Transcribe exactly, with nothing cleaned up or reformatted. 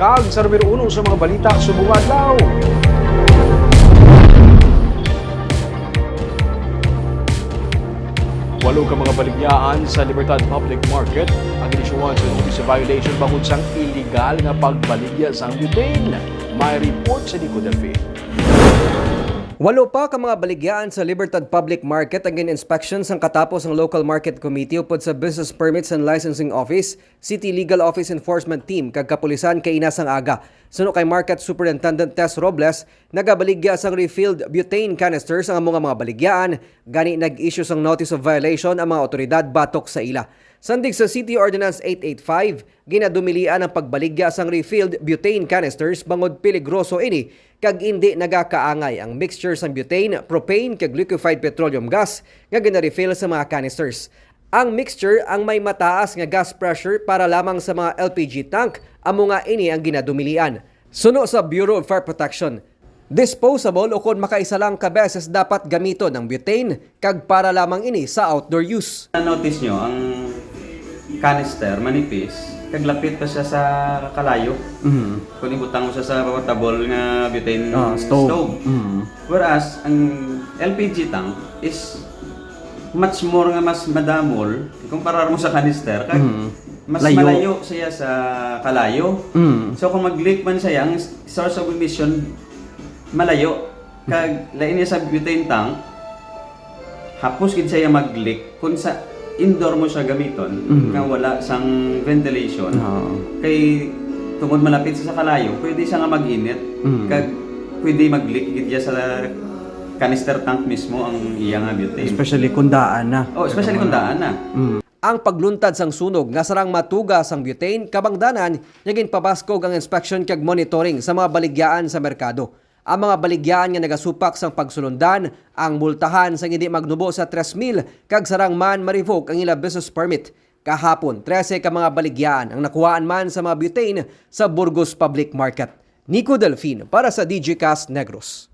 Kag sa numero uno sa mga balita subong adlaw. Walo ka mga baligyaan sa Libertad Public Market ang inisyuhan sa notice of violation bangod sang illegal nga pagbaligya sang butane. May report si Nico Delfin. Walo pa ka mga baligyaan sa Libertad Public Market ang gin-inspection sang katapos ang Local Market Committee upod sa Business Permits and Licensing Office, City Legal Office Enforcement Team kag kapulisan kaina sang aga. Suno kay Market Superintendent Tess Robles, nagabaligya sang refilled butane canisters ang amo nga mga baligyaan, gani nag-issue sang notice of violation ang mga otoridad batok sa ila. Sandig sa City Ordinance eight eight five, ginadumilian ang pagbaligya sang refilled butane canisters bangod peligroso ini kag indi nagakaangay ang mixture sang butane, propane kag liquefied petroleum gas nga ginarefill sa mga canisters. Ang mixture ang may mataas nga gas pressure para lamang sa mga L P G tank, amo nga ini ang ginadumilian. Suno sa Bureau of Fire Protection, disposable o kon makaisa lang ka beses dapat gamiton ang butane kag para lamang ini sa outdoor use. Na-notice nyo, ang canister manipis, kag lapit pa siya sa kalayo. Mhm. Kung ibutang mo siya sa portable nga butane Ah, stove. stove. Mhm. Whereas, ang L P G tank is much more nga mas madamol kumpara mo sa canister. Kag Mhm. mas Layo. malayo siya sa kalayo. Mhm. So kung mag-leak man siya, ang source of emission malayo. Kag lain niya sa butane tank, hapos gid siya mag-leak kung sa indoor mo siya gamiton Mhm. nga wala sang ventilation. Oo. Kay tungod malapit siya sa kalayo, pwede siya nga mag-init. Mhm. Kag pwede mag-leak gid siya sa canister tank mismo ang iya nga butane. Especially kung daan na. Oh, especially kung daan na. Mm. Ang pagluntad sang sunog nga sarang matuga sang butane kabangdanan nga ginpabaskog ang inspection kag monitoring sa mga baligyaan sa merkado. Ang mga baligyaan nga nagasupak sang pagsulundan ang multahan sang hindi magnubo sa tres mil kag sarang man ma-revoke ang ila business permit. Kahapon, trese ka mga baligyaan ang nakuhaan man sa mga butane sa Burgos Public Market. Nico Delfin para sa Digicast Negros.